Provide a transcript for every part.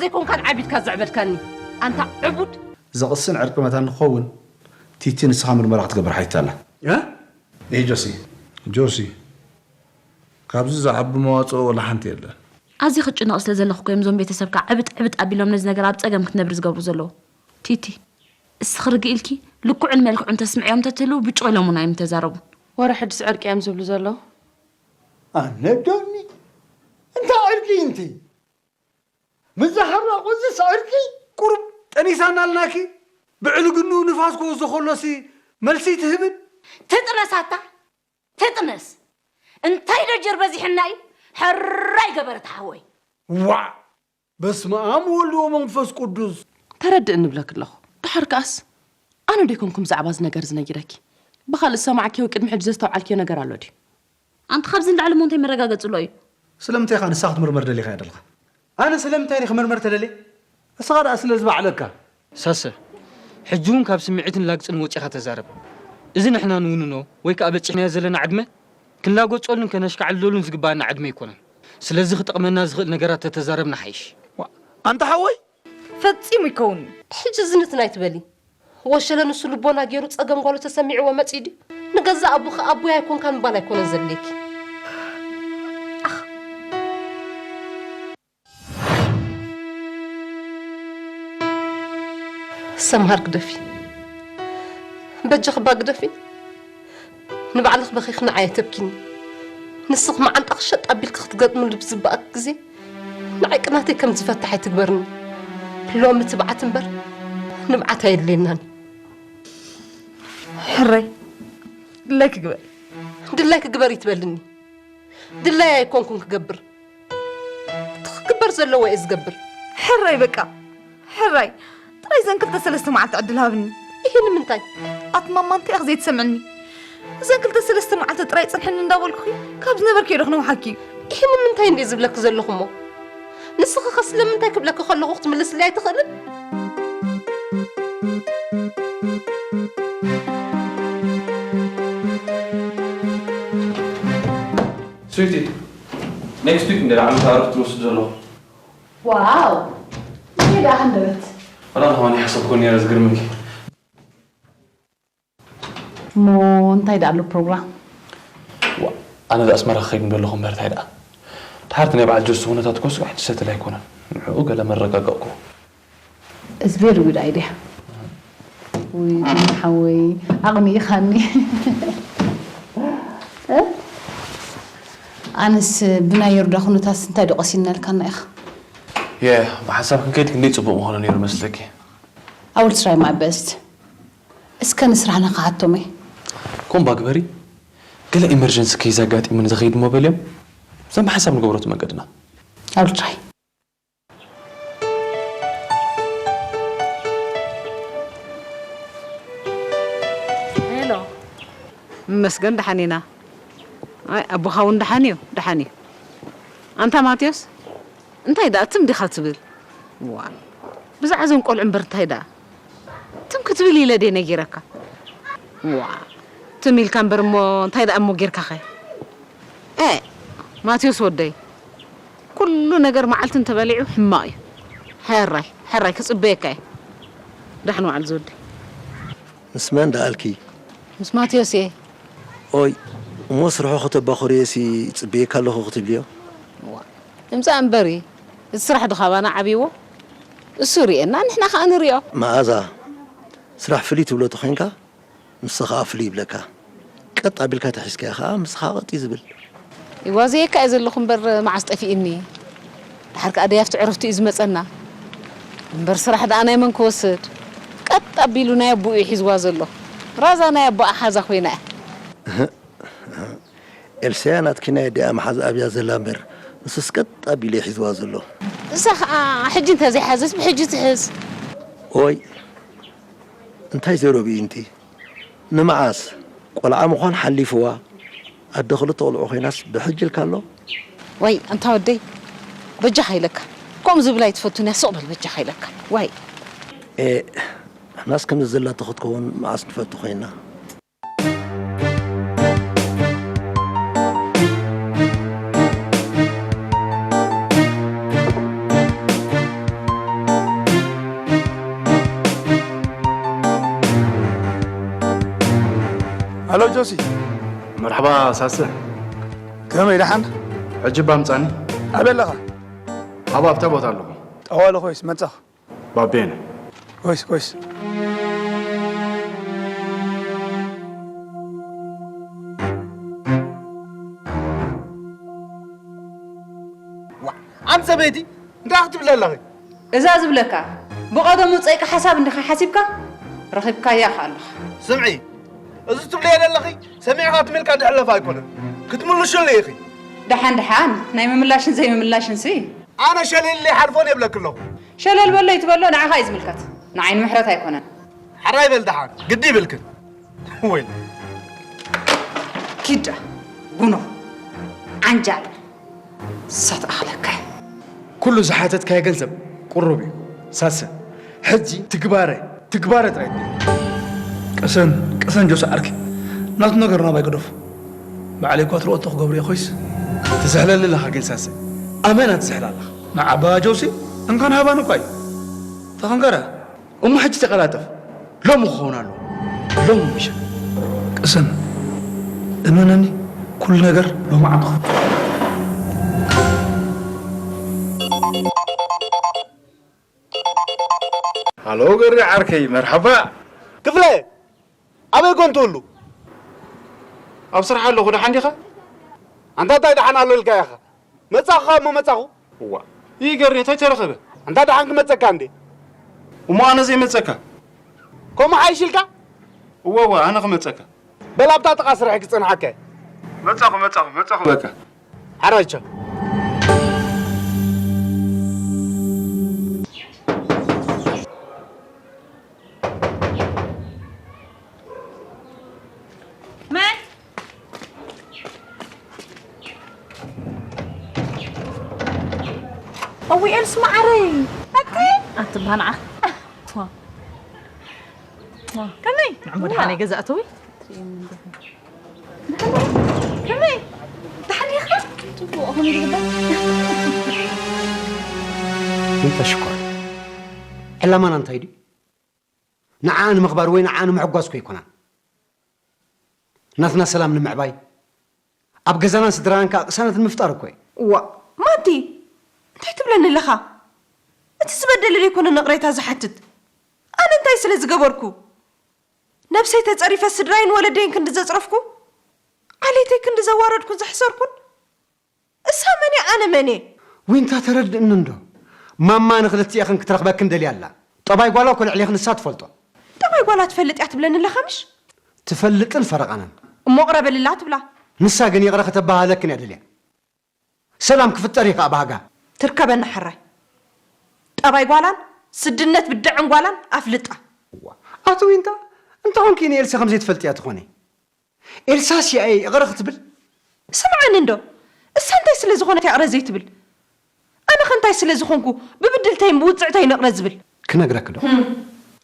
ዘይኮንካን ዓቢድካ ዘዕበድካኒ ኣንታ ዕቡድ። ዘቕስን ዕርቂ መታን ንኸውን ቲቲ ንስኻ ምርመራ ክትገብር ሓይታ ኣላ። እ? እ ጆሲ። ጆሲ፣ ካብዚ ዝዓቢ መዋጽኦ ወላ ሓንቲ የለን። ኣዝየ ክጭነቕ ስለ ዘለኹ እዮም እዞም ቤተሰብካ ዕብጥ ዕብጥ ኣቢሎም ነዚ ነገር ኣብ ጸገም ክትነብሪ ዝገብሩ ዘለዉ። ቲቲ፣ እስኺ ርግእ ኢልኪ ልክዑን መልክዑን ተስምዕዮም ተትህልዉ ብጭቕ ኢሎም እውን ኣይምተዛረቡን። ወረ ሕድስ ዕርቂ እዮም ዝብሉ ዘለዉ። ኣነ ዶኒ፣ እንታይ ዕርቂ እንቲ? ምስ ዝሓራቑ ዝስዕርኪ? ቁሩብ ጠኒሳና ኣልናኪ። ብዕልግንኡ ንፋስ ክወስዶ ከሎሲ መልሲ ትህብን? ትጥነሳታ፣ ትጥነስ። እንታይ ዶ ጀር በዚሕና እዩ? ሕራይ ገበረት ሓወይ። ዋዕ! በስመ ኣብ ወወልድ ወመንፈስ ቅዱስ። ተረድእ እንብለክ ኣለኹ። ደሓር ከኣስ ኣነ ዶ ይኮንኩም ብዛዕባ እዚ ነገር ዝነጊረኪ? ብኻልእ ዝሰማዕክዮ ቅድሚ ሕጂ ዘስተውዓልክዮ ነገር ኣሎ ድዩ? ኣንቲ ካብዚ ንላዕሊ እሞ እንታይ መረጋገጺ ኣሎ እዩ? ስለምንታይ ኢኻ ንሳ ክትምርመር ደሊኻ እያ ደለኻ? ኣነ ስለምንታይ እየ ክምርመር ተደልየ? እስኻ ደኣ ስለ ዝባዕለካ። ሳሰ፣ ሕጂ እውን ካብ ስምዒትን ላግጽን ወጺኻ ተዛረብ። እዚ ንሕና ንውንኖ ወይ ከኣ በጺሕናዮ ዘለና ዕድመ ክንላጎጸሉን ከነሽካዕልለሉን ዝግባኣና ዕድመ ኣይኮነን። ስለዚ ክጠቕመና ዝኽእል ነገራት ተተዛረብና ሓይሽ። ዋ፣ ኣንታ ሓወይ! ፈጺሙ ይከውን እዩ። ሕጂ እዚ ንትን ኣይትበሊ። ወሸለ ንሱ ልቦና ገይሩ ጸገም ጓሉ ተሰሚዕዎ መጺኡ ድዩ? ንገዛእ ኣቦኺ ኣቦይ ኣይኮንካን ምባል ኣይኮነን ዘድልየኪ። ኣኽ። ሰምሃር ግደፊ። በጃኺ እባ ግደፊ። ንባዕልኺ በኺኺ ንዓይ ኣተብኪኒ። ንስኺ መዓንጣኺ ሸጥ ኣቢልኪ ክትገጥምሉ ብዝበኣኪ ግዜ ንዓይ ቅናተይ ከም ዝፈትሕ ኣይትግበርኒ። ሎሚ ትብዓት እምበር ንብዓት ኣየድልየናን። ሕራይ ድላይኪ ግበሪ። ድላይኪ ግበሪ ትበልኒ። ድላይ ኣይኮንኩን ክገብር። እቲ ክግበር ዘለዎ እየ ዝገብር። ሕራይ በቃ። ሕራይ ጥራይ ዘን ክልተ ሰለስተ መዓልቲ ዕድል ሃብኒ። ይሄ ንምንታይ? ኣቲ ማማ እንታይ ኢኺ ዘይትሰምዕኒ? እዘን ክልተ ሰለስተ መዓልቲ ጥራይ ጽንሕኒ እንዳበልኩኺ ካብ ዝነበርክዮ ዶ ክነውሓኪ እዩ? ይሄ ንምንታይ እንድየ ዝብለኪ ዘለኹ እሞ? ንስኺ ኸ ስለምንታይ ክብለኪ ከለኹ ክትምልስለይ ኣይትኽእልን? ስዊቲ፣ ኔክስት ዊክ እንደ ዓመት ዕረፍቲ ትወስድ ዘለኹ። ዋው! እንታይ ደኣ ሃንደበት? ወላ ንኸማን ይሓሰብኩ ነይረ ዝግርምኪ። እሞ እንታይ ደኣ ኣሎ ፕሮግራም? ዋ፣ ኣነ ደኣ ኣስመራ ክኸይድ እንደለኹ እምበር እንታይ ደኣ። ድሓርቲ ናይ በዓል ጆሲ ኩነታት እኮ ስጋዕ ሕጂ ሰትል ኣይኮነን። ንዕኡ ገለ መረጋጋእኩ። It's very good idea። ውይ፣ ጅሚ ሓወይ፣ ኣቕኒእኻኒ። እ? ኣነስ ብናይ የሩዳ ኩነታት እንታይ ዶ ቀሲንናልካና ኢኻ? የ፣ ብሓንሳብ ክንከይድ ክንደይ ጽቡቕ ምኾነ ነይሩ መስለኪ። I will try my best። እስከ ንስራሕና ክሓቶም እየ። ኮምባ ግበሪ። ገለ ኢመርጀንሲ ኬዝ ኣጋጢሙኒ ዝኸይድ እሞ በልዮም። እዞም ብሓንሳብ ንገብሮ እቲ መንገድና። I will try። ሄሎ። መስገን ደሓን ኢና። ኣይ፣ ኣቦኻ እውን ደሓን እዩ፣ ደሓን እዩ። ኣንታ ማቴዎስ፣ እንታይ ደኣ ትም ዲኻ ትብል? ዋ፣ ብዛዕባ እዞም ቆልዑ እምበር እንታይ ደኣ? ትም ክትብል ኢለ ድየ ነጊረካ? ዋ፣ ትም ኢልካ እምበር እሞ እንታይ ደኣ እሞ ጌርካኸ? ኤ፣ ማቴዎስ ወደይ፣ ኩሉ ነገር መዓልቲ እንተበሊዑ ሕማቕ እዩ። ሕራይ፣ ሕራይ ክጽበየካ እየ። ደሓን ዋዕል ዝወደይ። ምስ መን ደኣልኪ? ምስ ማቴዎስ እየ። ኦይ፣ እሞ ስርሑ ከተባኽርዮሲ ይጽበየካ ኣለኹ ክትብልዮ? ዋ፣ እምጻእ እምበሪ፣ እቲ ስራሕ ዶ ካባና ዓብይዎ? እሱ ርእየና፣ ንሕና ኸኣ ንርእዮ። መኣዛ፣ ስራሕ ፍልይ ትብሎ ተኾይንካ፣ ንስኻ ኸኣ ፍልይ ይብለካ። ቀጥ ኣቢልካ ተሒዝካዮ ኸኣ፣ ምስኻ ቀጥ እዩ ዝብል። ይዋዘየካ እየ ዘለኹ እምበር፣ መዓስ ጠፊእኒ? ደሓር ከኣ ደያፍቲ ዕረፍቲ እዩ ዝመጸና። እምበር ስራሕ ደኣ ናይ መን ክወስድ? ቀጥ ኣቢሉ ናይ ኣቦኡ እዩ ሒዝዋ ዘሎ። ራዛ ናይ ኣቦኣ ሓዛ ኮይና እያ። እህ፣ እህ። ኤልሳያ ናትኪ ናይ ኣዲኣ መሓዝ ኣብያ ዘላ እምበር፣ ንሱስ ቀጥ ኣቢሉ እዩ ሒዝዋ ዘሎ። እሳ ኸኣ ሕጂ እንተዘይሓዘት ብሕጂ ትሕዝ። ኦይ፣ እንታይ ዘረብኡ እንቲ? ንመዓስ? ቆልዓ ምዃን ሓሊፍዋ፣ ኣደ ክልተ ቆልዑ ኮይናስ ብሕጂ ኢልካ ኣሎ? ዋይ፣ ኣንታ ወደይ፣ በጃኻ ኢለካ። ከምኡ ዝብል ኣይትፈቱን እያ፣ ስቕ በል በጃኻ ኢለካ። ዋይ። ኤ፣ ንሕናስ ከምዚ ዘላቶ ክትከውን መዓስ ንፈቱ ኮይንና? ጆሲ። መርሓባ ሳሰ። ከመይ ደሓን? ሕጂ ባምጻኒ። ኣበይ ኣለኻ? ኣብ ኣብታ ቦታ ኣለኹ። ጠዋሊ ኮይስ መጻኽ። ባቤነ። ኮይስ ኮይስ። ኣንቲ ሰበይቲ እንታይ ክትብሊ ኣለኺ? እዛ ዝብለካ ብቐደሙ ጸይቂ ሓሳብ እንዲኻ ሓሲብካ ረኺብካያ ኢኻ ኣለኻ። ስምዒ፣ እዚ ትብልዮ ዘለኺ ሰሚዕካ ትም ኢልካ ዝሕለፍ ኣይኮነን፣ ክትምልሽሉ ኢኺ። ደሓን ደሓን ናይ ምምላሽን ዘይምምላሽንሲ። ኣነ ሸሊለይ ሓልፎን የብለኪ ኣለኹ። ሸለል በሎ ይትበሎ ንዓኻ እዩ ዝምልከት፣ ንዓይ ንምሕረት ኣይኮነን። ሕራይ በል ደሓን ግዲ ይብልክን። ወይ ኪዳ ጉኖ ዓንጃል ሳት ኣኽለካ። ኩሉ ዝሓተትካዮ ገንዘብ ቁሩብ እዩ ሳሰ። ሕጂ ትግባረ ትግባረ ጥራይ። ቅሰን ቅሰን ጆሲ ዓርኪ፣ ናቱ ነገር ናባይ ግደፎ። ባዕለይ እኳ ትርኦቶ ክገብር እየ ኮይስ። ትዝሕለኒ ኣለኻ ግን ሳሰ፣ ኣመና ትዝሕል ኣለኻ። ንዓባ ጆሲ እንካን ሃባን እኳ እዩ ተኸንከረ። እሞ ሕጂ ተቐላጠፍ፣ ሎሚ ክኸውን ኣለዎ። ሎሚ ምሸት። ቅሰን እመነኒ፣ ኩሉ ነገር ሎሚ ዓንቱ ክፍቶ። ሃሎ ገሪ ዓርከይ መርሓባ። ክፍለ ኣበይ ኮን ትህሉ? ኣብ ስራሕ ኣለኹ። ደሓን ዲኻ? ኣንታ እንታይ ደሓን ኣሎ ኢልካ ኢኻ? መጻኹ እሞ መጻኹ። እዋ ይገሪ እንታይ ተረኸበ? ኣንታ ደሓን ክመጸካ እንዴ? እሞ ኣነ ዘይመጸካ? ከምኡ ሓይሽ ኢልካ? እወ እወ ኣነ ክመጸካ። በል ኣብታ ጥቓ ስራሕ ክጸንሓካ። መጻኹ መጻኹ መጻኹ በቃ። ሓራይቻ መን? እዊ ኤልሱ መዓረይ። ኣቲ ኣቲ ባንዓ ከመይ ንዕሞ ደሓን ገዛ ኣተዊ ከመይ ደሓን ኢኻ? ጽቡቕ ከመይ ዝግበር እንተ ሽኮር ዕላማና እንታይ ድዩ? ንዓኣ ንምኽባር ወይ ንዓኣ ንምሕጓስ እኮ ኣይኮናን። ናትና ሰላም ንምዕባይ፣ ኣብ ገዛናን ስድራናን ከኣ ቅሳነት ንምፍጣር እኮ እዩ። እዋእ ማቲ፣ እንታይ ትብለኒ ኣለኻ? እቲ ዝበደለ ደይኮነ ንቕሬታ ዝሓትት። ኣነ እንታይ ስለ ዝገበርኩ? ነብሰይ ተጸሪፈ ስድራይን ወለደይን ክንዲ ዘጽረፍኩ? ዓሌተይ ክንዲ ዘዋረድኩን ዘሕሰርኩን? እሳ መን እያ ኣነ መን እየ? ዊንታ ተረድእኒ እንዶ። ማማ ንኽልቲኤኽን ክትረኽበክን ደልያ ኣላ። ጠባይ ጓላ እኮ ልዕሌኺ ንሳ ትፈልጦ። ጠባይ ጓላ ትፈልጥ እያ ትብለኒ ኣለኻ ምሽ? ትፈልጥን ፈረቓናን። እሞ ቅረበልላ ትብላ። ንሳ ግን ይቕረ ከተበሃለክን እያ ደልያ። ሰላም ክፍጠር እዩ ከኣ ባህጋ። ትርከበና ሕራይ። ጠባይ ጓላን ስድነት ብድዐን ጓላን ኣፍልጣ። ኣቲ ዊንታ እንተ ኾንኪ ንኤልሳ ከም ዘይትፈልጥያ ትኾኒ። ኤልሳስ እያ እየ ይቕረ ክትብል? ስምዓኒ እንዶ፣ እሳ እንታይ ስለ ዝኾነት እያ ይቕረ ዘይትብል? ኣነኸ እንታይ ስለ ዝኾንኩ ብብድልተይን ብውጽዕተይን ይቕረ ዝብል? ክነግረኪ ዶ?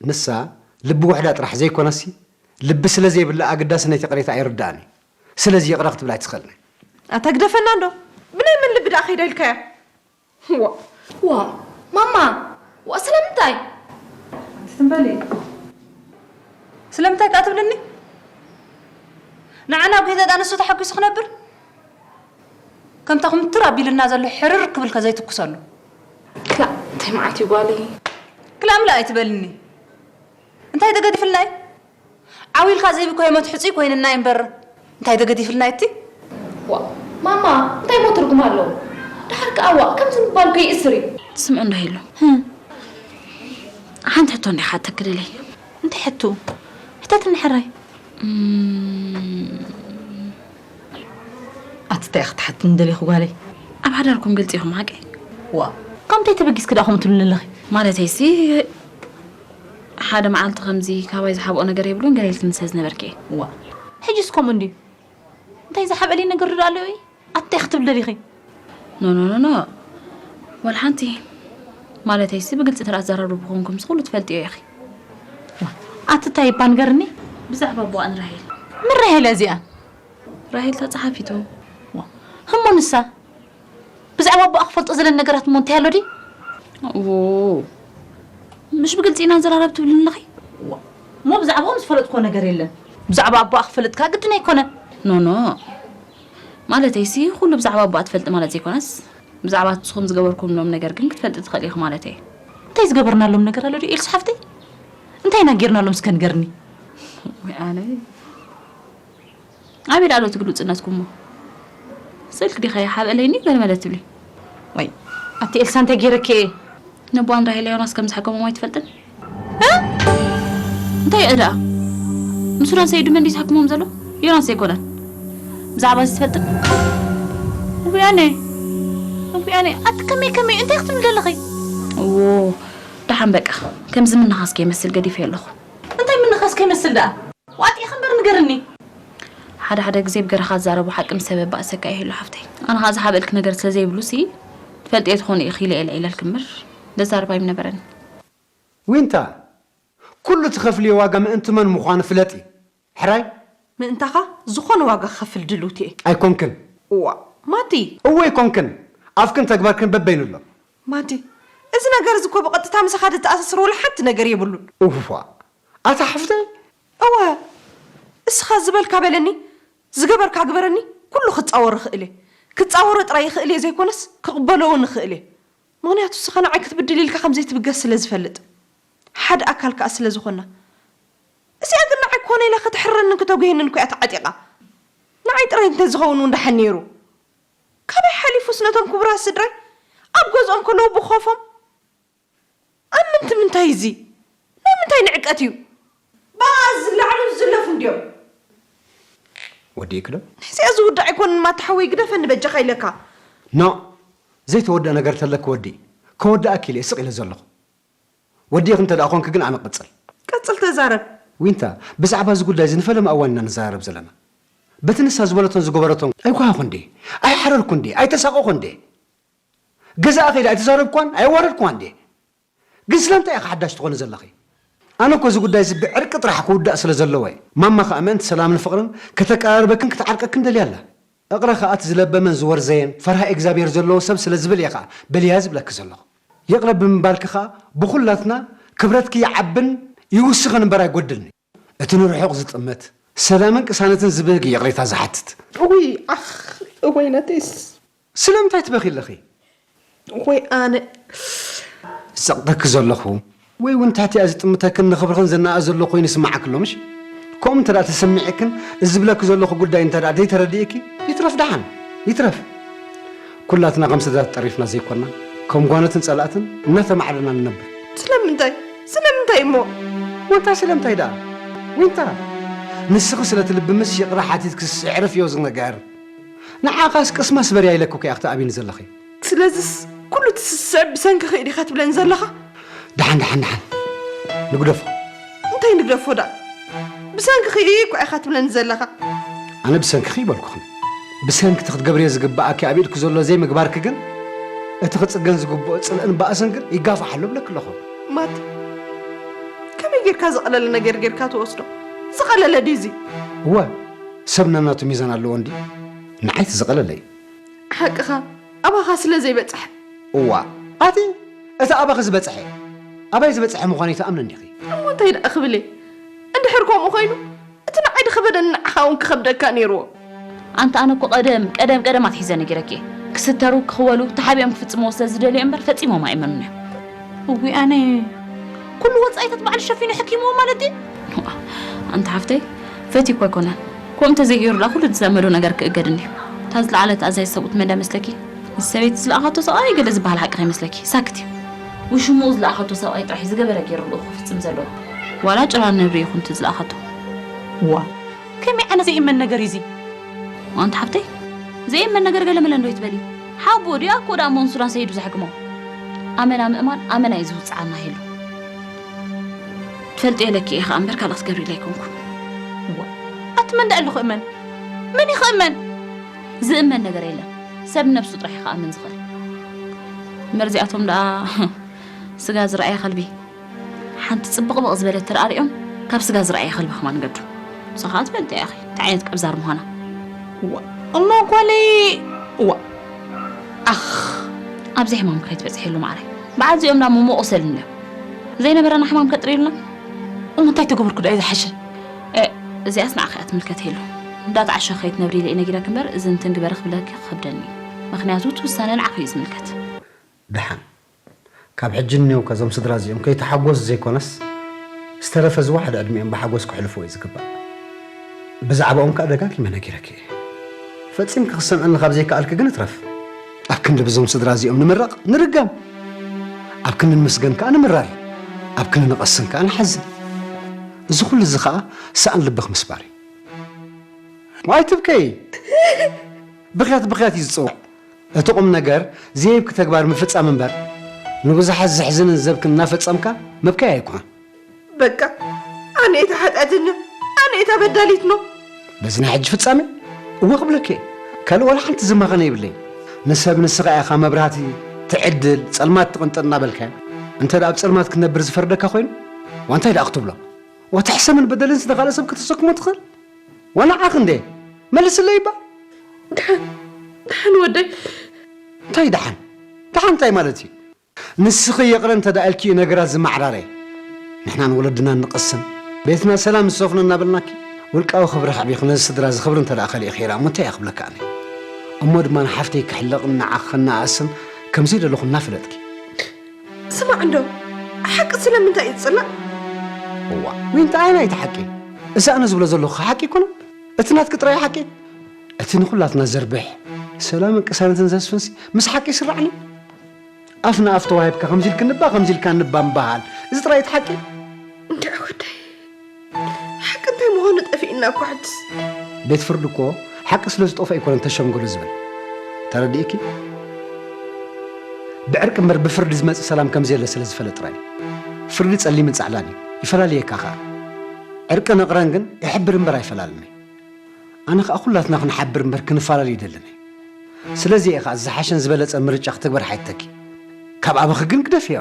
ንሳ ልቢ ውሕዳ ጥራሕ ዘይኮነሲ፣ ልቢ ስለ ዘይብላ ኣገዳስነት ይቕሬታ ኣይርድኣን እዩ። ስለዚ ይቕረ ክትብል ኣይትኽእልን እያ። ኣታ ግደፈና እንዶ፣ ብናይ መን ልቢ ደኣ ከይዳ ኢልካያ? ዋ ዋ ማማ ዋ ስለምንታይ ትንበሊ ስለምንታይ ከኣ ትብልኒ ንዓና ኣብ ገዛ ንሱ ተሓጒሱ ክነብር ከምታ ኩምትር ኣቢልና ዘሎ ሕርር ክብል ከዘይትኩሰሉ ክላእ እንታይ መዓት እዩ ጓለይ ክላእ ምላእ ኣይትበልኒ እንታይ ተገዲፍልና እዩ ዓው ኢልካ ዘይብኮ የመት ሕጹይ ኮይንና እምበር እንታይ ተገዲፍልና እቲ ዋ ማማ እንታይ ሞ ትርጉም ኣለዎ ደሓር ከኣ ዋ ከምዚ ምባል ከይእስር እዩ ትስምዑ እንዶ ሄሎ ሓንቲ ሕቶ እንዲኻ ተክልለይ እንታይ ሕቶ ሕተትኒ ሕራይ ኣትታይ ክትሓትኒ ደሊኹ ጓለይ ኣብ ሓዳርኩም ግልፂ ኢኹም ሓቂ ዋ ካብ እንታይ ተበጊስኪ ደኣ ከምኡ ትብልኒ ኣለኺ ማለተይሲ ሓደ መዓልቲ ከምዚ ካባይ ዝሓብኦ ነገር የብሉን ገለ ኢልክኒ ስለ ዝነበርኪ እየ። ዋ ሕጂስ ከምኡ እንድዩ። እንታይ ዝሓብአለይ ነገር ዶ ኣሎ እዩ? ኣታይ ክትብል ደሊኺ? ኖ ኖ ኖ ኖ ዋላ ሓንቲ ማለተይሲ ብግልፂ እንተ ኣዘራርቡ ኮንኩም ኩሉ ትፈልጥዮ ኢኺ። ኣቲ እንታይ እባ ንገርኒ? ብዛዕባ ኣቦኣን ራሄል። ምን ራሄል እዚኣ? ራሄል ተፃሓፊቱ። ዋ፣ ህሞ ንሳ? ብዛዕባ ኣቦኣ ክፈልጦ ዘለኒ ነገራት እሞ እንታይ ኣሎ ድዩ? እዎ፣ ምሽ ብግልፂ ኢና ንዘራረብ ትብልኒ ኣለኺ? ዋ፣ እሞ ብዛዕባኦም ዝፈለጥክዎ ነገር የለን። ብዛዕባ ኣቦኣ ክፈልጥካ ግድን ኣይኮነን። ኖ ኖ፣ ማለተይሲ ኩሉ ብዛዕባ ኣቦኣ ትፈልጢ ማለት ዘይኮነስ፣ ብዛዕባ ንስኹም ዝገበርኩምሎም ነገር ግን ክትፈልጢ ትኽእሊ ኢኺ ማለተይ። እንታይ ዝገበርናሎም ነገር ኣሎ ድዩ ኤልሳ ሓፍተይ? እንታይ ኢና ጌርናሎም እስከ ንገርኒ? ወይ ኣነ። ኣበይ ደኣ ኣሎ እቲ ግሉጽነትኩም እሞ? ስልኪ ዲኺ ሓብእለይኒ በልመለ ትብሊ? ወይ ኣቲ ኤልሳ እንታይ ጌረኪ እየ? ነቦኣን ራሄል ዮናስ ከም ዝሓከሞም ኣይትፈልጥን? እ? እንታይ እዩ ደኣ? ንሱዳን ሰይዱ መን ድዩ ዝሓክሞም ዘሎ? ዮናስ ኣይኮነን? ብዛዕባ እዚ ትፈልጥን? እጉያነ፣ እጉያነ፣ ኣቲ ከመይ ከመይ እንታይ ክትብሊ ዘለኺ? እዎ፣ ደሓን በቃ፣ ከምዚ ምንኻስ ከይመስል ገዲፈዮ ኣለኹ። እንታይ ምንኻስ ከይመስል ደኣ? ዋጢ ኢኺ እምበር ንገርኒ። ሓደ ሓደ ግዜ ብገረኻ ዝዛረቦ ሓቂ ምስ ሰብ የባእሰካ ይህሉ ሓፍተይ። ኣነ ኸኣ ዝሓብእልኪ ነገር ስለ ዘይብሉ ሲ ትፈልጥዮ ትኾኒ ኢኺ ኢለ እየ ልዒለልኪ እምበር ዘዛርብ ኣይምነበረኒ። ዊንታ፣ ኩሉ ትኸፍልዮ ዋጋ ምእንቲ መን ምዃኑ ፍለጢ። ሕራይ? ምእንታኻ ዝኾነ ዋጋ ክኸፍል ድልውቲ እየ። ኣይኮንክን። እዋ፣ ማቲ። እወ ኣይኮንክን። ኣፍክን ተግባርክን በበይኑ ኣሎ። ማቲ፣ እዚ ነገር እዚ እኮ ብቐጥታ ምሳኻ ዘተኣሳስር ወላ ሓንቲ ነገር የብሉን። እዋ፣ ኣታ ሓፍተይ። እወ፣ እስኻ ዝበልካ በለኒ፣ ዝገበርካ ግበረኒ፣ ኩሉ ክጻወሮ እኽእል እየ። ክጻወሮ ጥራይ ይኽእል እየ ዘይኮነስ፣ ክቕበሎ እውን እኽእል እየ። ምኽንያቱ እስኻ ንዓይ ክትብድል ኢልካ ከም ዘይትብገስ ስለ ዝፈልጥ። ሓደ ኣካል ከኣ ስለ ዝኾንና። እዚኣ ግን ንዓይ ኮነ ኢላ ከተሕርረንን ክተጉህየንን እኮ እያ ተዓጢቓ። ንዓይ ጥራይ እንተዝኸውን እውን ደሓን ነይሩ። ካበይ ሓሊፉስ ነቶም ክቡራት ስድራይ ኣብ ገዝኦም ከለዉ ብኾፎም ኣብ ምንቲ ምንታይ እዚ? ናይ ምንታይ ንዕቀት እዩ? ብኣ ዝለዓሉ ዝዝለፉ እንድዮም። ወዲእኪ ዶ? ናይዚኣ ዝውዳእ ኣይኮነን ማታ ሓወይ ግደፈኒ በጃኻ ኢለካ። ኖ፣ ዘይተወድአ ነገር ተለኪ ወዲ። ከወድኣኪ ኢለ ስቕ ኢለ ዘለኹ። ወዲእኺ እንተ ደኣ ኾንኪ ግን ኣነ ቀጽል። ቀጽል ተዛረብ። ዊንታ፣ ብዛዕባ እዚ ጉዳይ እዚ ንፈለማ እዋን ኢና ንዘራረብ ዘለና። በቲ ንሳ ዝበለቶን ዝገበረቶን ኣይጓሃኹ እንዴ? ኣይሓረርኩ እንዴ? ኣይተሳቐኹ እንዴ? ገዛኣ ከይደ ኣይተዛረብኳን ኣይዋረድኳን እንዴ? ግን ስለምንታይ ኢኻ ሓዳሽ ትኾኒ ዘለኺ? ኣነ እኮ እዚ ጉዳይ እዚ ብዕርቂ ጥራሕ ክውዳእ ስለ ዘለዎ እየ። ማማ ኸኣ ምእንቲ ሰላምን ፍቕርን ከተቀራርበክን ክትዓርቀክን ደልያ ኣላ። እቕረ ኸኣ እቲ ዝለበመን ዝወርዘየን ፈርሃ እግዚኣብሔር ዘለዎ ሰብ ስለ ዝብል እየ ኸኣ በልያ ዝብለኪ ዘለኹ። ይቕረ ብምባልኪ ኸኣ ብኹላትና ክብረትኪ ይዓብን ይውስኽን እምበር ኣይጎድልን እዩ። እቲ ንርሑቕ ዝጥምት፣ ሰላምን ቅሳነትን ዝብህግ እዩ ይቕሬታ ዝሓትት። እውይ፣ ዓኽ፣ እወይ ነተይስ። ስለምንታይ ትበኺ ኣለኺ? ወይ ኣነ። ዝጸቕጠኪ ዘለኹ፣ ወይ እውን ትሕቲኣ ዝጥምተክን ንኽብርኽን ዝነኣእ ዘሎ ኮይኑ ይስምዓኪ ኣሎ፣ ምሽ? ከምኡ እንተ ደኣ ተሰሚዕክን፣ እዚ ዝብለኪ ዘለኹ ጉዳይ እንተ ደኣ ዘይተረዲእኪ፣ ይትረፍ ደሓን፣ ይትረፍ። ኩላትና ከም ስድራ ተጠሪፍና ዘይኮና፣ ከም ጓኖትን ጸላእትን እናተማዕደና ንነብር። ስለምንታይ? ስለምንታይ እሞ? ወንታ ስለምንታይ ደኣ? ዊንታ፣ ንስኺ ስለ ትልቢ ምስ ይቕረ ሓቲትክስ እዕርፍዮ እዚ ነገር። ንዓኻስ ቅስማ ስበርያ ኢለኪ እኮ እያ ክትኣብይኒ ዘለኺ። ስለዚስ ኩሉ እቲ ስስዕ ብሰንክኺ እዩ ዲኻ ትብለኒ ዘለኻ? ደሓን፣ ደሓን፣ ደሓን። ንግደፎ። እንታይ ንግደፎ ደኣ? ብሰንክኺ እዩ እኮ ኢኻ ትብለኒ ዘለኻ። ኣነ ብሰንክኺ ይበልኩኽን። ብሰንኪ እቲ ክትገብርዮ ዝግብኣኪ ኣብ ኢድኪ ዘሎ ዘይምግባርኪ ግን፣ እቲ ክጽገን ዝግብኦ ጽልእን ባእስን ግን ይጋፋሕ ኣሎ እብለኪ ኣለኹ። ማቲ፣ ከመይ ጌርካ ዝቐለለ ነገር ጌርካ ትወስዶ? ዝቐለለ ድዩ እዚ? እወ፣ ሰብ ነናቱ ሚዛን ኣለዎ እንድዩ። ንዓይ እቲ ዝቐለለ እዩ። ሓቅኻ፣ ኣባኻ ስለ ዘይበጽሐ። እዋ፣ ኣቲ እቲ ኣባኺ ዝበጽሐ፣ ኣባይ ዝበጽሐ ምዃኑ ኣይትኣምንን ዲኺ? እሞ እንታይ ደኣ ክብል እየ? እንድሕር ከምኡ ኾይኑ፣ እቲ ንዓይ ድኸበደኒ ንዓኻ እውን ክኸብደካ ነይርዎ። ኣንታ ኣነ እኮ ቀደም፣ ቀደም፣ ቀደም ኣትሒዘ ነጊረኪ እየ። ክስተሩ፣ ክኽወሉ፣ ተሓቢኦም ክፍጽምዎ ስለ ዝደልዩ እምበር ፈጺሞም ኣይእመኑን እዮም። እውይ ኣነ፣ ኩሉ ወጻኢታት ባዕሉ ሸፊኑ ሕኪምዎ ማለት ድዩ? ኣንታ ሓፍተይ፣ ፈትዩ እኮ ኣይኮነን። ከምኡ እንተዘይገይሩ ደኣ ኩሉ ዝለመዶ ነገር ክእገድ እንድዩ። እታ ዝለዓለት ኣዛዚት ሰብኡት መን ድያ መስለኪ? ንሰበይቲ ዝለኣኻቶ ሰብኣይ ገለ ዝበሃል ሓቂ ከይመስለኪ። ሳክት እዩ። ውሽምኡ ዝለኣኻቶ ሰብኣይ ጥራሕ እዩ ዝገበረ ገይሩ ልኡኹ ክፍጽም ዘለዎ። ዋላ ጭራ ነብሪ ይኹን እቲ ዝለኣኻቶ። ዋ፣ ከመይ ዓይነት ዘይእመን ነገር እዩ እዚ? ኣንቲ ሓፍተይ፣ ዘይእመን ነገር ገለ መለ እንዶ ይትበሊ። ሓቦ ድዩ ኣኮ ደኣ እሞ ንሱዳን ሰይዱ ዘሕክሞ? ኣመና ምእማን ኣመና እዩ ዝውጽዓና ሄሉ። ትፈልጥዮ ኣለኪ ኢኺ እምበር ካልእ ክትገብሪ ኢለ ኣይኮንኩን። ዋ፣ ኣቲ መን ደኣ ኣሎ ክእመን? መን እዩ ክእመን? ዝእመን ነገር የለን። ሰብ ነብሱ ጥራሕ እዩ ክኣምን ዝኽእል። እምበር እዚኣቶም ደኣ ስጋ ዝረኣየ ከልቢ። ሓንቲ ጽብቕብቕ ዝበለት ተረኣሪኦም ካብ ስጋ ዝረኣየ ከልቢ ከማን ገዱ። ንሳ ኸኣ ትፈልጥያ ኢኺ እንታይ ዓይነት ቀብዛር ምዃና። እዋ፣ እሞ ጓለይ፣ እዋ። ኣኽ። ኣብዚ ሕማም ከይትበጽሒ ኢሉ ማዕረይ። በዓል እዚኦም ዳሞ መቑሰል እንድዮም። ዘይነበረና ሕማም ከጥርዩልና። እሞ እንታይ ተገበርኩ ደኣ እዩ ዝሓሸ? እ፣ እዚኣስ ንዓኺ እያ ትምልከት ሄሉ። እንዳተዓሸኺ ከይትነብሪ ኢለ እየ ነጊረኪ እምበር፣ እዚ እንትን ግበሪ ክብለኪ ክኸብደኒ እዩ። ምኽንያቱ እቲ ውሳነ ንዓኺ እዩ ዝምልከት። ደሓን። ካብ ሕጂ ንኔው ከዞም ስድራ እዚኦም ከይተሓጎሱ ዘይኮነስ፣ ዝተረፈ ዝወሓደ ዕድሚኦም ብሓጎስ ክሕልፍዎ እዩ ዝግባእ። ብዛዕባኦም ከኣ ደጋጊመ ነጊረኪ እየ። ፈጺምኪ ክትሰምዕኒ ካብ ዘይከኣልኪ ግን እትረፍ። ኣብ ክንዲ ብዞም ስድራ እዚኦም ንምረቕ፣ ንርገም። ኣብ ክንዲ ንምስገን ከኣ ንምራር። ኣብ ክንዲ ንቐስን ከኣ ንሓዝን። እዚ ኩሉ እዚ ከኣ ሰኣን ልብኽ ምስባር እዩ። ዋይ ትብከይ! ብኽያት ብኽያት እዩ ዝጽዋዕ። እቲ ቁም ነገር ዘይብኪ ተግባር ምፍጻም እምበር፣ ንብዙሓት ዘሕዝንን ዘብክን እናፈጸምካ ምብካይ ኣይኮነን። በቃ፣ ኣነ እየ ተሓጢኣትኒ፣ ኣነ እየ እታ በዳሊት ኖ። በዚ ናይ ሕጂ ፍጻመ እወ ክብለኪ እየ። ካልእ ዋላ ሓንቲ ዝማኸነ የብለይን። ንሰብ ንስኻ ኢኻ መብራህቲ ትዕድል፣ ጸልማት ትቕንጥጥ እናበልካዮ፣ እንተ ደኣ ኣብ ጸልማት ክትነብር ዝፈርደካ ኮይኑ፣ ዋንታይ ደኣ ክትብሎ? ዋታ ሕሰምን በደልን ስለ ካልእ ሰብ ከተሰክሞ ትኽእል? ዋላ ዓኽ እንዴ? መልስለይ እባ። ደሓን ደሓን ወደይ። እንታይ ደሓን? ደሓን እንታይ ማለት እዩ? ንስኺ ይቕረ እንተ ደኣ ኢልኪ እዩ ነገራት ዝመዓራረየ። ንሕናን ወለድናን ንቐስን፣ ቤትና ሰላም ዝሰፍኖ እናበልናኪ፣ ውልቃዊ ክብሪ ኣዕቢኺ ነዚ ስድራ እዚ ክብሪ እንተ ደኣ ከሊእኽዮ ኢላ እሞ እንታይ እየ ክብለካ ኣነ? እሞ ድማ ንሓፍተይ ክሕለቕን ንዓኺ ከነኣእስን ከም ዘይደለኹ እናፈለጥኪ። ስማዕ እንዶ፣ ሓቂ ስለምንታይ እዩ ዝጽላእ? እዋ፣ ዊንታ ኣየናይ እቲ ሓቂ? እዚ ኣነ ዝብሎ ዘለኹ ሓቂ ኣይኮነን? እቲ ናትኪ ጥራይ ሓቂ? እቲ ንኹላትና ዘርብሕ፣ ሰላምን ቅሳነትን ዘስፍንሲ ምስ ሓቂ ይስራዕ ድዩ? ኣፍ ንኣፍ ተዋሂብካ ከምዚ ኢልኪ ንባ፣ ከምዚ ኢልካ ንባ ምባሃል፣ እዚ ጥራይ እቲ ሓቂ? እንድዒ ወደይ፣ ሓቂ እንታይ ምዃኑ ጠፊእና እኮ ሕጅስ። ቤት ፍርዲ እኮ ሓቂ ስለ ዝጠፍኦ ኣይኮነን ተሸምግሉ ዝብል። ተረዲእኪ? ብዕርቂ እምበር ብፍርዲ ዝመጽእ ሰላም ከም ዘየለ ስለ ዝፈለጥ ጥራይ እዩ። ፍርዲ ጸሊምን ጻዕዳን እዩ፣ ይፈላልየካ ከኣ። ዕርቅን እቕረን ግን ይሕብር እምበር ኣይፈላልን እዩ። ኣነ ከኣ ኩላትና ክንሓብር እምበር ክንፋላለ ኣይደልን እየ። ስለዚ እየ ከኣ ዝሓሸን ዝበለጸን ምርጫ ክትግበር ሓይተኪ። ካብ ኣበኺ ግን ግደፍዮ።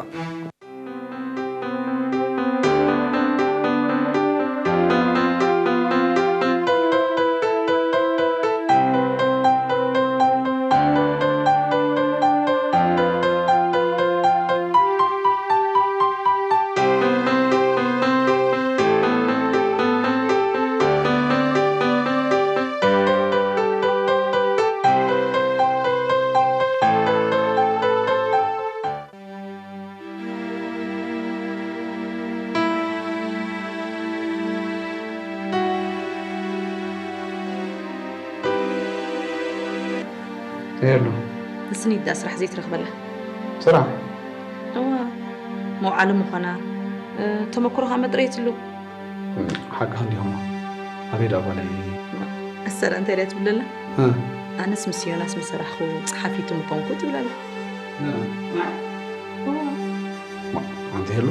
ሄሉ፣ ንስኒት ደኣ ስራሕ ዘይትረኽበላ? ስራሕ? እዋ፣ መውዓሊ ምዃና፣ ተመክሮኻ መጥረይትሉ። ሓቅኻ እንዲኹም። ኣበይ ደኣ ጓለይ? ኣሰረ እንታይ ድያ ትብለላ? ኣነስ ምስ ዮናስ ምሰራሕኹ ጸሓፊት ምኾንኩ ትብለላ። ኣንቲ ሄሉ፣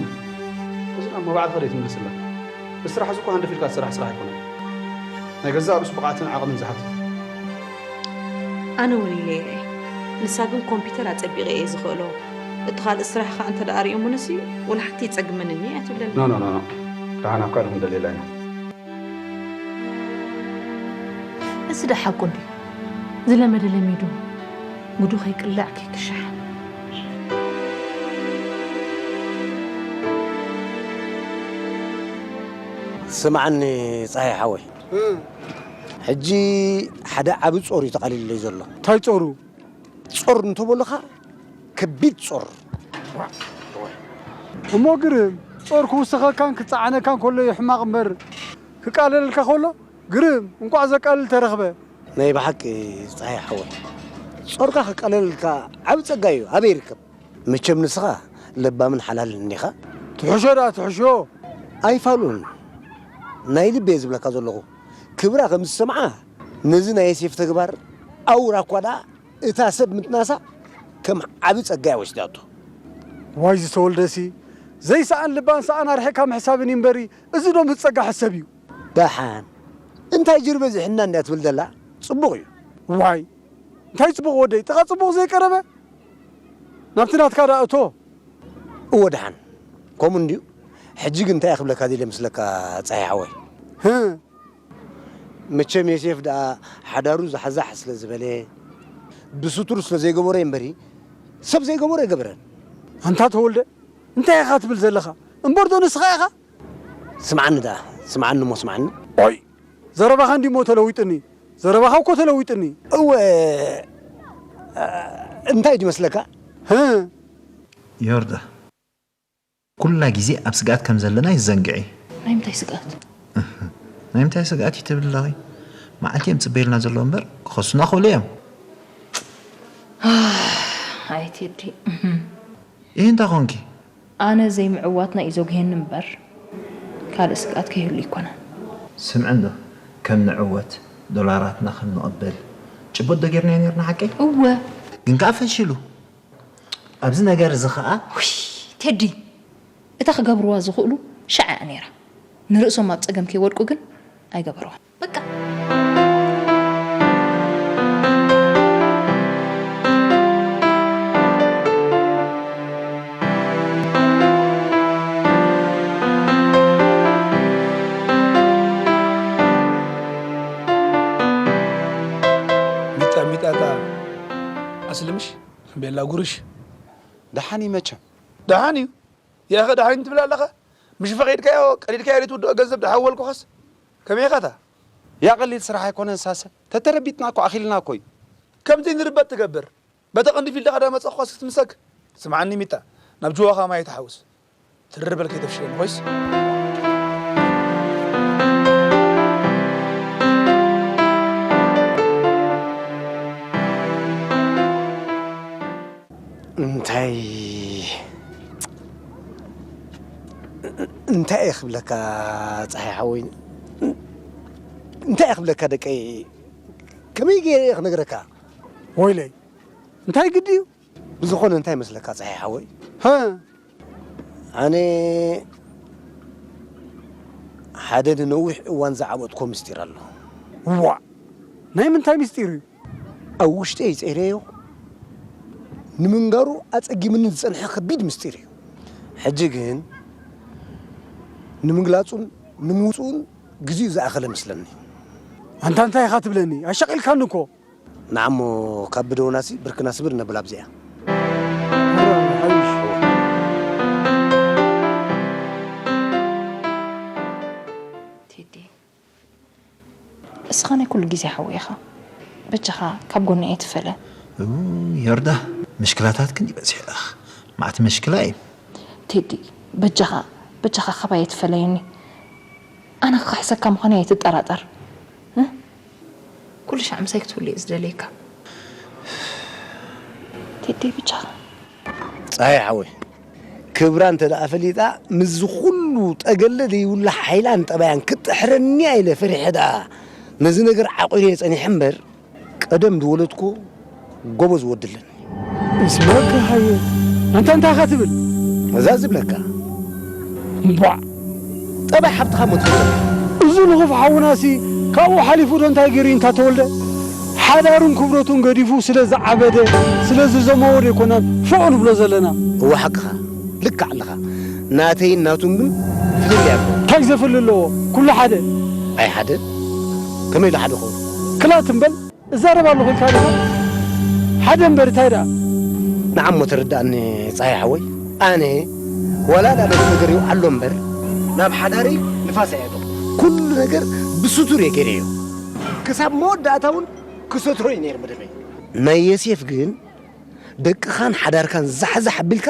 እዚ ናብ መባዕልኻ ደይ ትምልስላ? ብስራሕ እዚ እኮ ሃንደፍ ኢልካ ትሰርሕ ስራሕ ኣይኮነን። ናይ ገዛእ ርእሱ ብቕዓትን ዓቕምን ዝሓትት። ኣነ እውን ኢለ እየ። ንሳ ግን ኮምፒተር ኣጸቢቐ እየ ዝኽእሎ። እቲ ካልእ ስራሕ ኸኣ እንተ ደኣ ርእዮሙንሲ ወላ ሓንቲ ይጸግመንኒ እያ ትብለኒ። ኖ ኖ ኖ ኖ። ደሓን ኣብ ካልእ ክንደልየላ ኢና። እዚ ዶ ሓቁ እንድዩ? ዝለመደ ለሚዱ ጉዱ ከይቅላዕ ከይክሻሕ። ስምዓኒ ጸሃይ ሓወይ፣ ሕጂ ሓደ ዓቢ ጾር እዩ ተቓሊሉለይ ዘሎ። እንታይ ጾሩ? ጾር እንተበሉኻ ከቢድ ጾር። እሞ ግርም፣ ጾር ክውስኸካን ክጸዓነካን ከሎ እዩ ሕማቕ እምበር፣ ክቃለለልካ ከሎ ግርም፣ እንቋዕ ዘቃልል ተረኽበ። ናይ ብሓቂ ጸሃይ ሓወይ፣ ጾርካ ክቃለለልካ ዓቢ ጸጋ እዩ፣ ኣበይ ይርከብ? መቸም ንስኻ ለባምን ሓላልን እንዲኻ። ትሕሾ ደኣ ትሕሾ። ኣይፋሉን፣ ናይ ልቢ እየ ዝብለካ ዘለኹ። ክብራ ከም ዝሰምዓ ነዚ ናይ ዮሴፍ ተግባር ኣውራ እኳ ደኣ እታ ሰብ ምጥናሳ ከም ዓቢ ጸጋ እያ ወሲዳቶ። ዋይ ዝተወልደሲ ዘይሰኣን ልባን ሰኣን ኣርሒቕካ ምሕሳብን እዩ እምበሪ፣ እዚ ዶ ምስ ጸጋ ሕሰብ እዩ? ደሓን እንታይ ጅርበ ዝሕና እንድያ ትብል ዘላ? ጽቡቕ እዩ። ዋይ እንታይ ጽቡቕ ወደይ፣ ጥቓ ጽቡቕ ዘይቀረበ ናብቲ ናትካ ደኣ እቶ። እወ ደሓን ከምኡ እንድዩ። ሕጂ ግን እንታይ እየ ክብለካ ደልየ መስለካ ጸሃይ ሓወይ? መቸም ዮሴፍ ደኣ ሓዳሩ ዛሕዛሕ ስለ ዝበለ ብስቱር ስለ ዘይገበሮ እየ እምበሪ ሰብ ዘይገበሮ ኣይገበረን። ኣንታ ተወልደ እንታይ ኢኻ ትብል ዘለኻ? እምበርዶ ንስኻ ኢኻ? ስምዓኒ ደኣ ስምዓኒ እሞ ስምዓኒ። ኦይ ዘረባኻ እንዲሞ ተለዊጥኒ። ዘረባኻ እኮ ተለዊጥኒ። እወ፣ እንታይ ድመስለካ? ህ። ዮርዳ፣ ኩላ ግዜ ኣብ ስግኣት ከም ዘለና ኣይትዘንግዒ። ናይ ምንታይ ስግኣት? ናይ ምንታይ ስግኣት እዩ ትብል ኣለኺ? መዓልቲ እዮም ጽበዩልና ዘለዉ እምበር ክኸሱና ክእሉ እዮም። ኣይ ቴዲ። ይህ እንታይ ኾንኪ? ኣነ ዘይምዕዋትና እዩ ዘጉህየኒ እምበር ካልእ ስግኣት ከይህሉ ኣይኮነን። ስምዒ እንዶ ከም ንዕወት ዶላራትና ከም ንቕበል ጭቡጥ ዶ ጌርናዮ ኔርና ሓቀይ? እወ። ግን ከኣ ፈሺሉ። ኣብዚ ነገር እዚ ኸኣ ውይ ቴዲ እታ ክገብርዋ ዝኽእሉ ሻዕ እያ ነይራ። ንርእሶም ኣብ ጸገም ከይወድቁ ግን ኣይገበርዋን። በቃ። ሚጣ ሚጣጣ ኣስልምሽ ቤላ ጉርሽ ደሓን እዩ መቸም። ደሓን እዩ። ያኸ ደሓን ትብል ኣለኸ? ምሽ ፈቒድካዮ ቀሊልካዮ ዘይትውድኦ ገንዘብ ደሓወልኩኸስ ከመይ ኢኻታ? ያ ቀሊል ስራሕ ኣይኮነን ሳሰ። ተተረቢጥና እኮ ኣኺልና እኮ እዩ። ከምቲ ንርበት ትገብር። በታ ቅንዲ ፊልድኻ ዳመጻኹኻስ ክትምሰክ። ስምዓኒ ሚጣ፣ ናብ ጅዋኻ ማይ ትሓውስ። ትርር በል ከይተፍሽለኒ ኮይስ። እንታይ እንታይ እየ ክብለካ ፀሓይ ሓወይ እንታይ እየ ክብለካ ደቀይ ከመይ ገይረ እየ ክነግረካ ወይለይ እንታይ ግዲ እዩ ብዝኾነ እንታይ መስለካ ፀሓይ ሓወይ ኣነ ሓደ ንነዊሕ እዋን ዝዓበጥኮ ምስጢር ኣሎ ዋ ናይ ምንታይ ምስጢር እዩ ኣብ ውሽጠይ ጸይረዮ ንምንጋሩ ኣጸጊምኒ ዝጸንሐ ከቢድ ምስጢር እዩ። ሕጂ ግን ንምግላጹን ንምውጽኡን ግዜኡ ዝኣኸለ መስለኒ። ኣንታ እንታይ ኢኻ ትብለኒ? ኣሻቒልካኒ እኮ። ንዓሞ ካብ ብደውናሲ ብርክና ስብር ነብል ኣብዚኣ። ቴዲ እስኻ ናይ ኩሉ ግዜ ሓወይ ኢኻ በጃኻ ካብ ጎነይ ኣይትፈለ። ዮርዳ ምሽክላታት ክንዲ በዚሑ ኢኻ ማዕት ምሽክላ እዩ። ቴዲ በጃኻ በጃኻ ካባይ ኣይትፈለየኒ ኣነ ክኽሕሰካ ምዃነይ ኣይትጠራጠር። ኩሉ ሻዕ ምሳይ ክትህሉ እየ ዝደልየካ። ቴዲ ብቻ። ፀሃይ ሓወይ ክብራ እንተ ደኣ ፈሊጣ ምስዚ ኩሉ ጠገለ ዘይብሉ ሓይላን ጠባያን ክትጥሕረኒ እያ ኢለ ፈሪሐ ደኣ ነዚ ነገር ዓቑረዮ ጸኒሐ እምበር ቀደም ዝወለድኩ ጎበዝ ወዲ ኣለኒ። እስመ ከሃየ ኣንታ እንታይ ኢኻ ትብል? እዛ ዝብለካ እምቧዕ ጠባይ ሓብትኻ እሞ ትፈልጦ። እዚ ንኹፍ ሓውናሲ ካብኡ ሓሊፉ ዶ እንታይ ገይሩ እዩ እንታ ተወልደ? ሓዳሩን ክብረቱን ገዲፉ ስለ ዝዓበደ ስለ ዝዘመወ ዶ ኣይኮናን ፎእ ንብሎ ዘለና? እወ ሓቅኻ ልክዕ ኣለኻ። ናተይን ናቱን ግን ፍልልይ ኣሎ። እንታይ ዘፍሊ ኣለዎ? ኩሉ ሓደ። ኣይ ሓደ? ከመይ ኢሉ ሓደ ኸውን? ክላት እምበል እዛረብ ኣለኹ ኢልካ ዲኻ? ሓደ እምበር እንታይ ደኣ? ንዓ እሞ ተረድኣኒ ጸሃይ ሓወይ፣ ኣነ ዋላ እዳ ነቲ ነገር ይውዓሎ እምበር ናብ ሓዳረይ ንፋስ ኣየእተኹ። ኩሉ ነገር ብስቱር እየ ገይረዮ። ክሳብ መወዳእታ እውን ክሰትሮ እዩ ነይሩ መደበይ። ናይ የሴፍ ግን ደቅኻን ሓዳርካን ዛሕዛሕ ኣቢልካ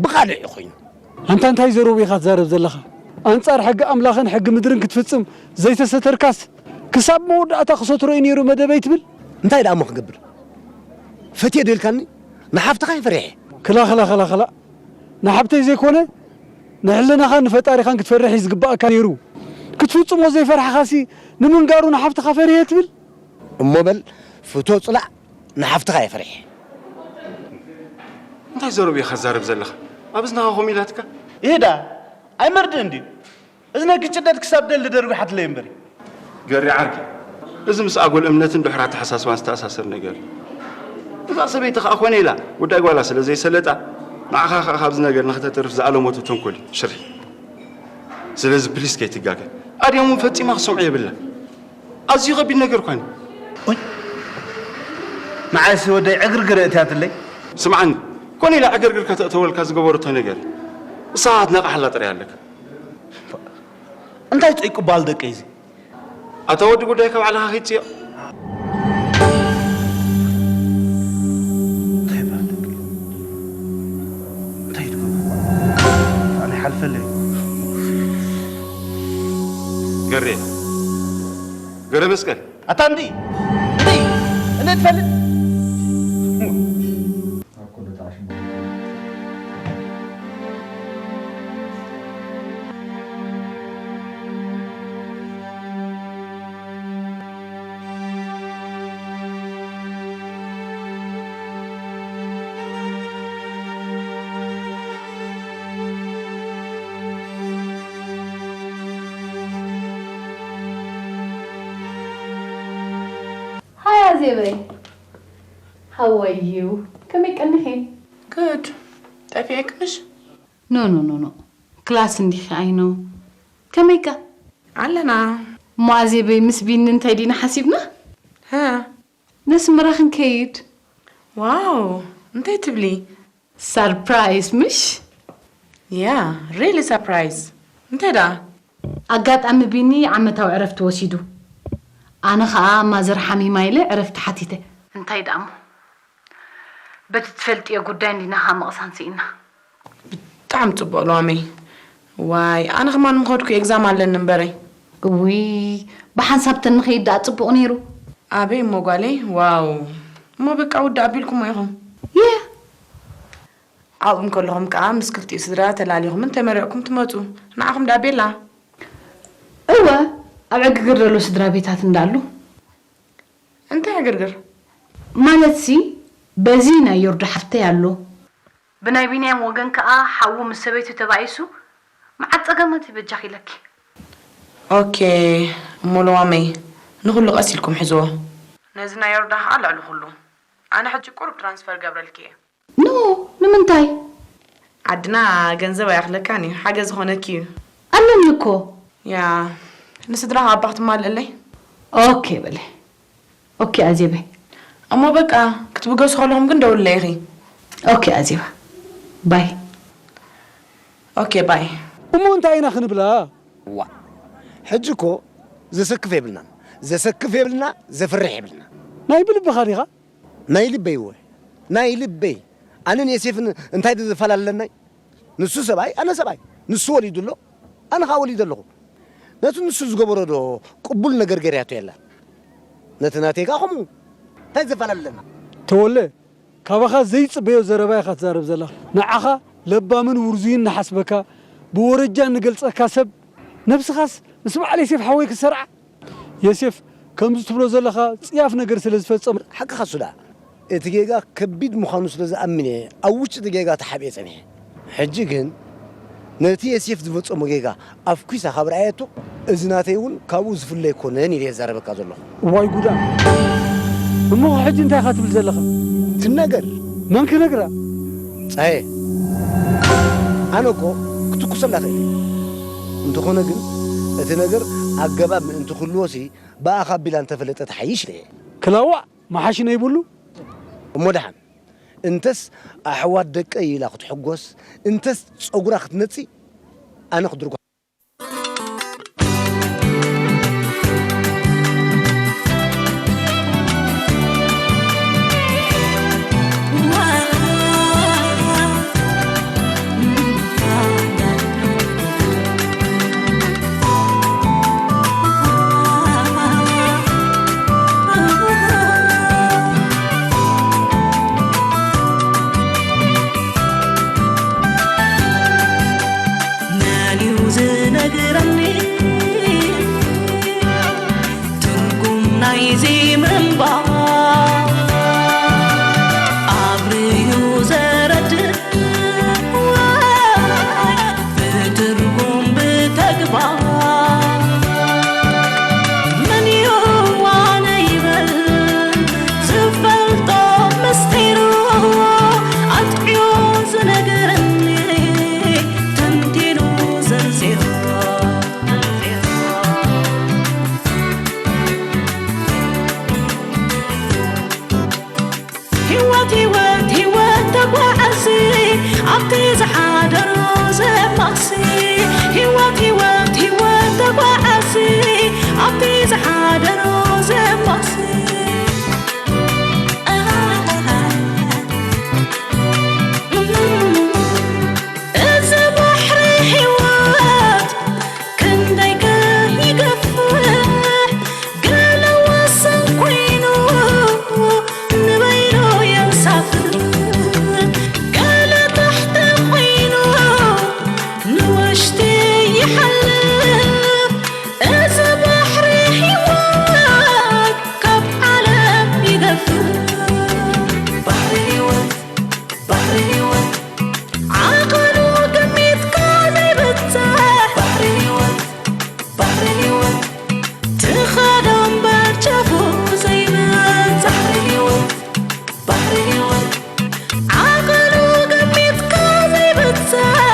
ብኻልዕ እዩ ኮይኑ። ኣንታ እንታይ ዘረቡ ኢኻ ትዛረብ ዘለኻ? ኣንጻር ሕጊ ኣምላኽን ሕጊ ምድርን ክትፍጽም ዘይተሰተርካስ ክሳብ መወዳእታ ክሰትሮ እዩ ነይሩ መደበይ ትብል? እንታይ ደኣ እሞ ክገብር? ፈትየ ዶ ኢልካኒ? ንሓፍትኻ እየ ፈሪሐ። ክላ ክላ ክላ ክላ ንሓብተይ ዘይኮነ ንሕልናኻን ንፈጣሪኻን ክትፈርሕ እዩ ዝግባኣካ ነይሩ። ክትፍጽሞ ዘይፈርሕኻሲ ንምንጋሩ ንሓፍትኻ ፈሪሀ ትብል? እሞ በል ፍቶ ጽላእ ንሓፍትኻ እየ ፈሪሐ። እንታይ ዘረቡ ኢኻ ትዛረብ ዘለኻ? ኣብ እዝንኻ ከምኡ ኢላትካ? ይህዳ ኣይመርድእን ድዩ? እዝነ ግጭደት ክሳብ ደሊ ደርጒሓትለይ እምበሪ። ገሪ ዓርኪ፣ እዚ ምስ ኣጎል እምነትን ድሑር ኣተሓሳስባን ዝተኣሳሰር ነገር እዩ። እዛ ሰበይቲ ኸኣ ኮነ ኢላ ጉዳይ ጓላ ስለ ዘይሰለጣ ንዓኻ ኸኣ ካብዚ ነገር ንኽተትርፍ ዝኣለሞቶ ተንኮል እዩ። ሽርሒ። ስለዚ ፕሊስ ከይትጋገ። ኣድያም እውን ፈጺማ ክትሰምዖ የብላን። ኣዝዩ ኸቢድ ነገር እኳ እዩ። ኦይ ንዓይሲ ወደይ ዕግርግር እትያትለይ። ስምዓኒ ኮነ ኢላ ዕግርግር ከተእተወልካ ዝገበረቶ ነገር እዩ። ንስኻ ክትነቕሓላ ጥራይ ኣለካ። እንታይ ጠይቁ በሃል ደቀይ እዚ። ኣታ ወዲ ጉዳይ ካብ ዓለኻ ከይትፅዮ። እንታይ ይበሃል? እንታይ ይድገም? ኣነ ይሓልፈለይ። ገሬ፣ ገሬ መስቀል። ኣታ እንዲ፣ እንዲ፣ እንዲ ትፈልጥ? ሃይ ኣዜበይ፣ how are you? ከመይ ቀኒኺ? Good. ጠፊኤክምሽ? ኖ ኖ ኖ ኖ፣ ክላስ እንዲኺ ኣይኖ። ከመይከ? ኣለና። እሞ ኣዜበይ ምስ ቢኒ እንታይ ዲና ሓሲብና? ሃ? ነስመራ ክንከይድ። ዋው፣ እንታይ ትብሊ? ሰርፕራይዝ ምሽ? Yeah, really surprise. እንታይ ደኣ? ኣጋጣሚ ቢኒ ዓመታዊ ዕረፍቲ ወሲዱ፣ ኣነ ኸኣ ማዘር ሓሚማ ኢለ ዕረፍቲ ሓቲተ። እንታይ ደኣ እሞ በቲ ትፈልጥዮ ጉዳይ እንዲና ኸኣ ምቕሳን ስኢና። ብጣዕሚ ጽቡቕ ሎሚ። ዋይ ኣነ ከማን ምኸድኩ ኤግዛም ኣለኒ እምበረይ። እውይ ብሓንሳብ ተንኸይድ ደኣ ጽቡቕ ነይሩ። ኣበይ እሞ ጓለይ ዋው። እሞ በቃ ውዳ ኣቢልኩሞ ኢኹም። የ ኣብኡ እንከለኹም ከኣ ምስ ክልቲኡ ስድራ ተላሊኹም እንተመሪቕኩም ትመጹ። ንዓኹም ደኣ ቤላ። እወ ኣብ ዕግግር ዘሎ ስድራ ቤታት እንዳሉ። እንታይ ዕግርግር? ማለትሲ በዚ ናይ ዮርዳ ሓፍተይ ኣሎ። ብናይ ቢንያም ወገን ከኣ ሓዉ ምስ ሰበይቱ ተባኢሱ መዓት ጸገማት ይበጃኺ ኢለኪ። ኦኬ እሞ ለዋመይ ንኹሉ ቀስ ኢልኩም ሕዝዎ። ነዚ ናይ ዮርዳ ከኣ ልዕሊ ኩሉ ኣነ ሕጂ ቁሩብ ትራንስፈር ገብረልኪ እየ። ኖ ንምንታይ? ዓድና ገንዘብ ኣያኽለካን እዩ ሓገዝ ዝኾነኪ እዩ። ኣለኒ እኮ። ያ ንስድራ ከኣ ኣባ ክትማልእለይ። ኦኬ በሊ ኦኬ ኣዜበይ። እሞ በቃ ክትብገሱ ከለኹም ግን ደውልለይ ኢኺ። ኦኬ ኣዜባ ባይ። ኦኬ ባይ። እሞ እንታይ ኢና ክንብላ? ዋእ ሕጂ እኮ ዘሰክፍ የብልናን ዘሰክፍ የብልና ዘፍርሕ የብልና። ናይ ብልብኻ ዲኻ? ናይ ልበይ እወ ናይ ልበይ ኣነን የሴፍን እንታይ ድዩ ዘፈላልለናይ ንሱ ሰብኣይ ኣነ ሰብኣይ ንሱ ወሊዱ ኣሎ ኣነ ኸኣ ወሊደ ኣለኹ ነቲ ንሱ ዝገበሮ ዶ ቅቡል ነገር ገርያቶ የላን ነቲ ናተይ ከኣ ከምኡ እንታይ ዘፈላልለና። ተወለ ካባኻ ዘይጽበዮ ዘረባ ኢኻ ትዛረብ ዘለኻ። ንዓኻ ለባምን ውርዙይን ንሓስበካ፣ ብወረጃ እንገልጸካ ሰብ፣ ነብስኻስ ምስ በዓል ዮሴፍ ሓወይ ክትሰርዓ? ዮሴፍ ከምዚ ትብሎ ዘለኻ ጽያፍ ነገር ስለ ዝፈጸመ። ሓቅኻ እሱ ደኣ እቲ ጌጋ ከቢድ ምዃኑ ስለ ዝኣምን እየ ኣብ ውሽጢ እቲ ጌጋ ተሓቢኤ ጸኒሐ። ሕጂ ግን ነቲ የሴፍ ዝፈጸሞ ጌጋ ኣፍኲሳ ካብ ረኣየቶ፣ እዚ ናተይ እውን ካብኡ ዝፍለ ኣይኮነን ኢለ እየ ዝዛረበካ ዘለኹ። እዋይ ጉዳ! እሞ ሕጂ እንታይ ኢኻ ትብል ዘለኻ? ትነገር። መን ክነግራ? ጸሃየ፣ ኣነ እኮ ክትኩሰላ እኽእል እየ። እንተኾነ ግን እቲ ነገር ኣገባብ ምእንቲ ክህልዎሲ ብኣኻ ኣቢላ እንተፈለጠ ትሓይሽ ኢለ እየ። ክላዋእ መሓሽነ ይብሉ። እሞ ደሓን እንተስ ኣሕዋት ደቀይ ኢላ ክትሕጎስ እንተስ ጸጉራ ክትነጽይ ኣነ ክድርጓ። መን እዩ ዝነግረኒ ትርጉም ናይዚ ምንባር ኣብርዩ ዘረድእ ብትርጉም ብተግባር መን እዩ ዋነ ይበል ዝፈልጦ ምስጢሩ ኣጥዕዮ ዝነግረኒ ተንቲኑ ዘርዚሩ ህይወት ህይወት ህይወት ተጓዓዚ ኣብቲ ዝሓደሮ ዘማሲ ህይወት ህይወት ህይወት ተጓዓዚ ኣብቲ ዝሓ ጸጋ